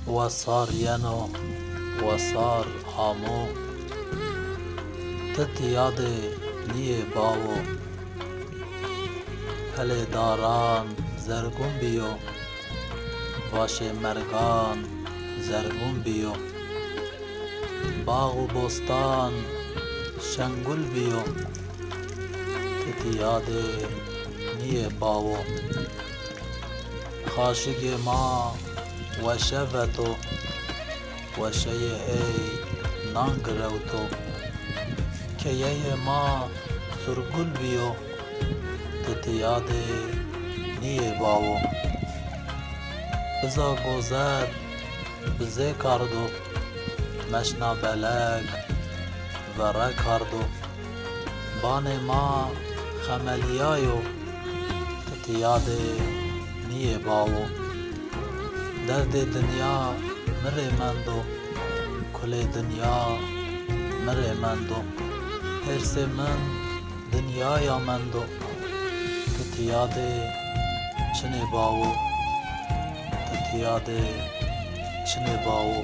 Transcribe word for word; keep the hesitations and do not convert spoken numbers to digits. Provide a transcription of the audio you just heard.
Wesar yeno, wesar amo. Ti tîya de nîyê bawo. Pelê daran zergûn bîyo. Vaşê mergan zergûn bîyo. Bax û bostan şengul bîyo. Ti tîya de nîyê bawo. Xaşigê ma weşe veto, weşeyê ey nan girewto. Keyeyê ma surgul bîyo, ti tîya de nîyê bawo. Biza gozer bizê kardo, meşna belek verre kardo. Banê ma xemelîyayo, ti tîya de nîyê bawo. Derdê dinya mi rê mendo, kulê dinya mi rê mendo. Hêrsê min dinyaya mendo, ti tîya de çinê bawo, ti tîya de çinê bawo.